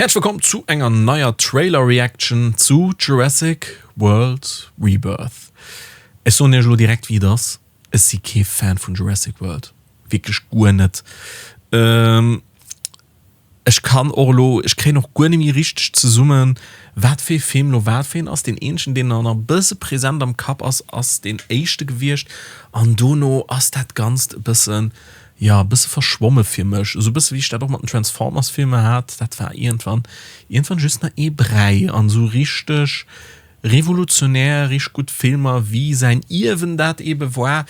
Häerzlech wëllkomm zu enger neier Trailer Reaction zu Jurassic World Rebirth. Ech soen iech elo direkt wéi et ass, ech si kee Fan vun Jurassic World, wierklech guer net. Ech kann och elo, ech kréien och guer net méi richteg zesummen, wat fir ee Film elo wat fir een ass. Deen eenzegen, deen nach e bësse present am Kapp ass, ass deen éischte gewiescht. An dono ass dat Ganzt e bëssen, jo, e bësse verschwomme fir mech. Esou e bësse wéi ech dat och mat den Transformers-Filmer hat. Dat war iergendwann, iergendwann just nach ee Bräi an esou richteg Revolutionär, richteg gutt Filmer, wéi säin Ierwen dat ebe war,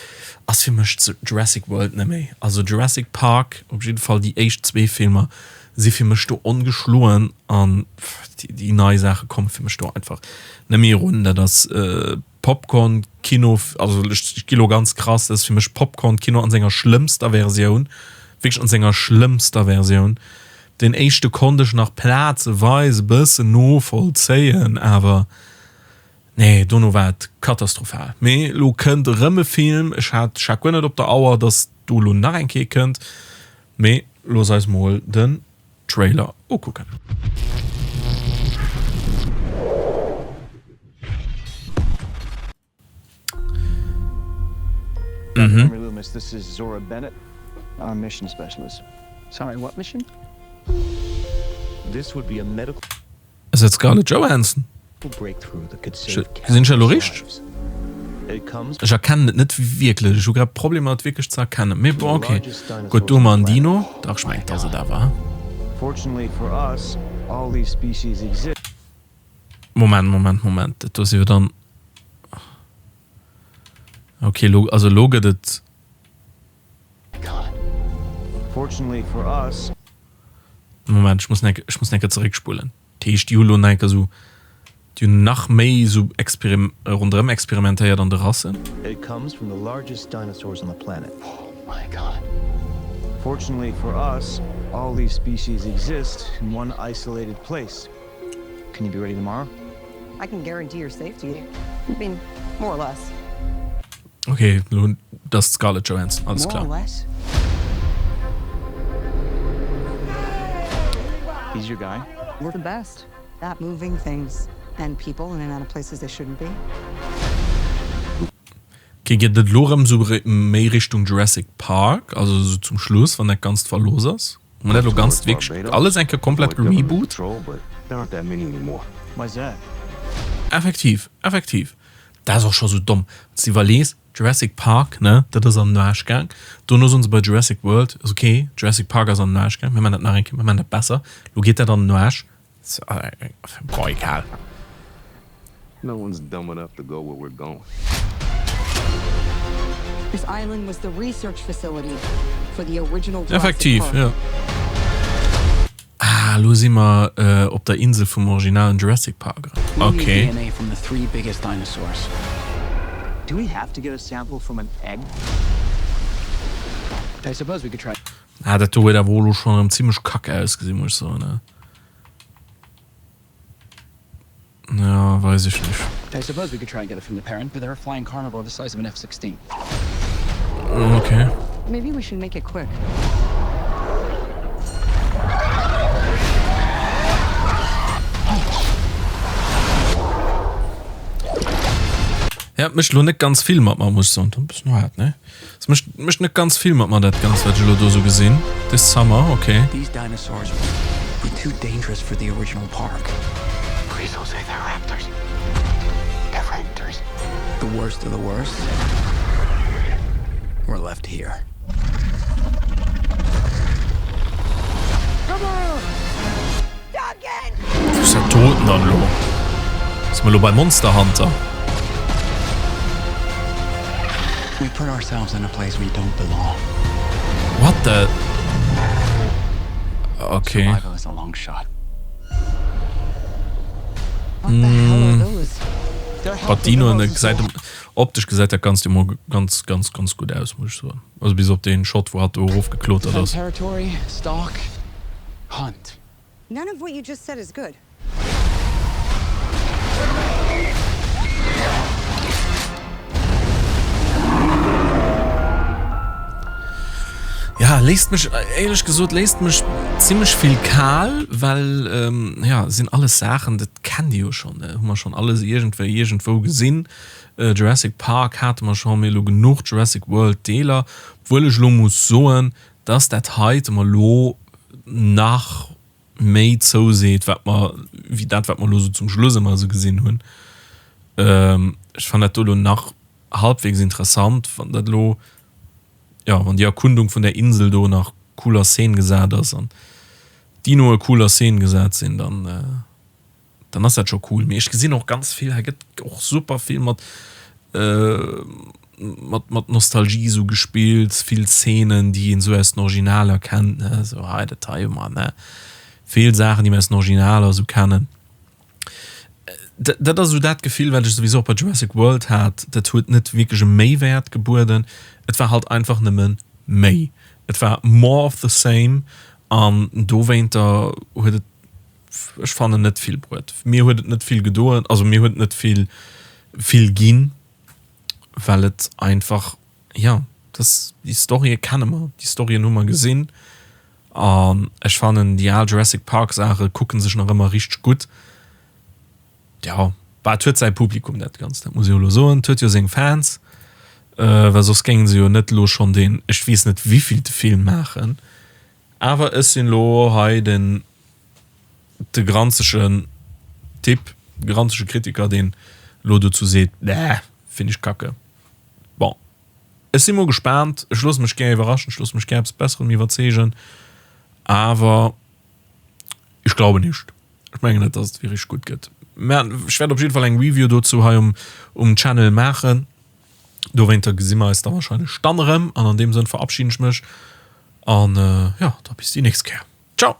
ass fir mech Jurassic World net méi. Also Jurassic Park, op jidde Fall déi éischt zwee Filmer, si fir mech do ongeschloen an déi nei Saache komme fir mech do einfach net méi erun. Dat ass Popcorn Kino, also ech gi lo ganz krass, dat ass fir mech Popcorn Kino an senger schlëmmster Versioun, wierklech an senger schlëmmster Versioun. Deen éischte konnt ech nach plazeweis e bëssen novollzéien, awer nee, dono war et katastrophal. Mee elo kënnt erëm e Film, ech hat ech hat guer net op der Auer, dass do elo nach eng Kéier kënnt, mee looss eis mol den Trailer ukucken. Mhm. Loomis, this is Zora Bennett, our mission specialist. Sorry, what mission? This would be a medical Ass dat d'Scarlett Johansson? breakthrough that could save Sinn ech elo richteg? lives. It comes Ech erkennen et net wierklech. Ech hu grad Problemer et wierklech ze erkennen. Mee from bon, the okay. largest Gutt, dinosaurs do hu on mer the en planet. Dino. Dach, ech mengen, et ass et awer. Fortunately for us, all these species exist. Moment, Moment, Moment, dat do si jo dann. Okay, lo, also lo gëtt et. Fortunately for us. Moment, ech muss eng, ech muss eng Kéier zeréckspullen. Dat heescht, déi hu lo nach eng Kéier esou, déi hunn nach méi esou experim, ronderëm experimentéiert an de Rassen. It comes from the largest dinosaurs on the planet. Oh my god. Fortunately for us, all these species exist in one isolated place. Can you be ready tomorrow? I can guarantee your safety. I mean, more or less. Okay, lo, dat ass d'Scarlett Johansson, alles More or klar. less? He's your guy? We're the best at moving things and people in and out of places they shouldn't be. Okay, geet et elo erëm esou méi Richtung Jurassic Park, also esou zum Schluss, wann dat Ganzt verlooss ass? Hu mer dat elo ganzt wierklech alles eng Kéier komplett gereboot? Effektiv, effektiv. Dat ass och scho sou domm, wann s de iwwerlees, Jurassic Park, ne, dat ass an den Aarsch gaang. Dono soen se bei Jurassic World, ass ok, Jurassic Park ass an den Aarsch gaang, mir man dat nach eng Kéier, mir man dat besser. Lo geet dat an den Aarsch. Boah, egal. No one's dumb enough to go where we're going. This island was the research facility for the original Jurassic Effektiv, Park. jo. Ah, lo si mer op der Insel vum originalen Jurassic Park erëm. We need Okay. DNA from the three biggest dinosaurs. Do we have to get a sample from an egg? I suppose we could try. Ah, dat do huet awer och elo schonn erëm zimmlech kacke ausgesinn, muss ech soen. Ja, weis ech nicht. I suppose we could try and get it from the parent, but they're a flying carnivore the size of an F-16. Okay. Maybe we should make it quick. Ja, mécht lo net ganz vill mat mer, muss ech soen. E bëssen haart, ne? Es mécht, mécht net ganz vill mat mer dat Ganzt, wat ech elo do sou gesinn. This summer, okay. These dinosaurs were too dangerous for the original park. Please don't say they're raptors. They're raptors. The worst of the worst were left here. Come on! Duncan! Wou ass dat doten dann elo? Si mer elo bei Monster Hunter? We put ourselves in a place we don't belong. What the? Okay. Survival is a long shot. What the hell are those? Bei Dinoen gesäit optesch gesäit dat Ganzt jo mol ganz ganz ganz gutt aus, muss ech soen. Also bis op deen Shot wou hatt do erofgeklotert Defend ass. territory, stalk, hunt. None of what you just said is good. Ja. Ja, léisst mech, éierlech gesot, léisst mech zimmlech vill kal, well, ja, sinn alles Saachen, dat kennt ee jo schonn, hu mer schonn alles iergendwéi iergendwou gesinn. Jurassic Park hate mer schonn, mir hu elo genuch Jurassic World Deeler, obwuel ech elo muss soen, dass dat heite mer elo nach méi zouseet, wat mer, wéi dat, wat mer elo esou zum Schluss ëmmer esou gesinn hunn. Ech fannen dat do elo nach halbwegs interessant, wann dat elo, jo, wann déi Erkundung vun där Insel do nach cool a Szene gesat ass an d'Dinoe cool a Szene gesat sinn, dann. Dann ass dat scho cool. Mee ech gesinn och ganz vill, hei gëtt och super vill mat, mat, mat Nostalgie esou gespillt, vill Szenen, déi een esou aus den Originaler kennt, ne, esou hei dat hei hu mer, ne, vill Saachen, déi mer aus den Originaler esou kennen. Dat, dat ass esou dat Gefill, wat ech souwisou och bei Jurassic World hat, dat huet net wierklech e Méiwäert gebueden, et war halt einfach nëmme méi. Et war more of the same an dowéinter huet et Ech fannen net vill bruet. Mir huet et net vill gedoen, also mir huet et net vill vill ginn, well et einfach, jo, dass déi Storye kenne mer, déi Storyen hu mer gesinn an ech fannen déi al Jurassic Park Saache kucke sech nach ëmmer richteg gutt. Jo, bah et huet säi Publikum dat Ganzt, dat muss ech jo elo soen, et huet jo seng Fans, well soss géinge se jo net elo schonn deen ech weess net wéivillte Film maachen. Awer ech sinn lo hei den de granzegen Typ, granzege Kritiker deen lo dozou seet, Bäh, finn ech kacke. Bon, ech si mol gespaant, ech loosse mech gär iwwerraschen, ech loosse mech gär eppes Besserem iwwerzeegen, awer ich glaube nicht. Ech mengen net, dass et wierklech gutt gëtt. Mä ech wäert op jidde Fall eng Review dozou hei um um Channel maachen. Dowéinter gesi mer eis da wahrscheinlech dann erëm an an deem Sënn verabschiden ech mech an jo, da bis déi nächst Kéier. Ciao!